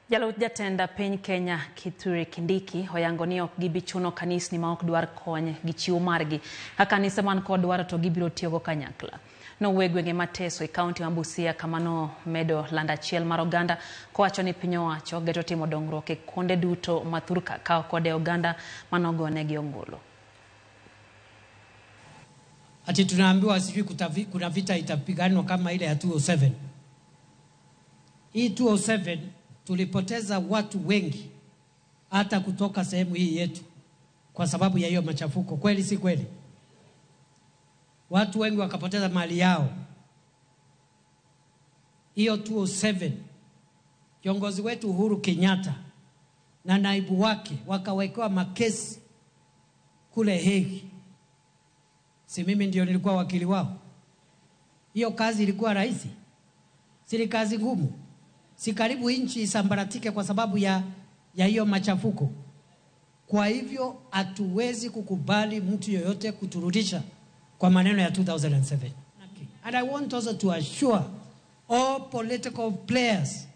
Jalup jatend piny Kenya Kithure Kindiki oyango ni ok gibi chuno kanisni ma ok dwar kony gi chiwo margi. Ka kanise man kod dwaro to gibiro tiyogo kanyakla. Nowuoyo e gwenge ma Teso e kaunti ma Busia kama nomedo lando achiel mar oganda kowacho ni piny owacho geto timo dongruok e kuonde duto ma thurka kawo kode oganda manogonegi ombulu. Ati tunaambiwa sijui kuna vita itapiganwa kama ile ya 207. Hii 207 tulipoteza watu wengi hata kutoka sehemu hii yetu kwa sababu ya hiyo machafuko. Kweli si kweli? Watu wengi wakapoteza mali yao. Hiyo 207 kiongozi wetu Uhuru Kenyatta na naibu wake wakawekewa makesi kule Hague. Si mimi ndio nilikuwa wakili wao? Hiyo kazi ilikuwa rahisi? Si kazi ngumu? Si karibu nchi isambaratike kwa sababu ya hiyo machafuko? Kwa hivyo hatuwezi kukubali mtu yoyote kuturudisha kwa maneno ya 2007. And I want also to assure all political players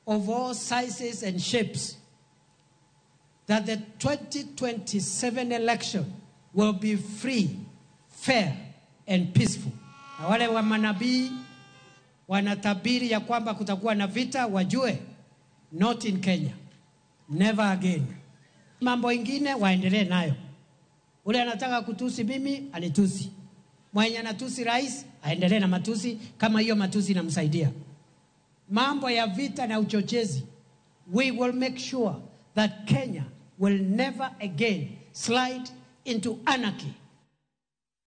of all sizes and shapes that the 2027 election will be free, fair and peaceful. Na wale wa manabii wanatabiri ya kwamba kutakuwa na vita, wajue not in Kenya, never again. Mambo ingine waendelee nayo. Ule anataka kutusi mimi anitusi, mwenye anatusi rais aendelee na matusi kama hiyo matusi inamsaidia. Mambo ya vita na uchochezi, we will make sure that Kenya will never again slide into anarchy.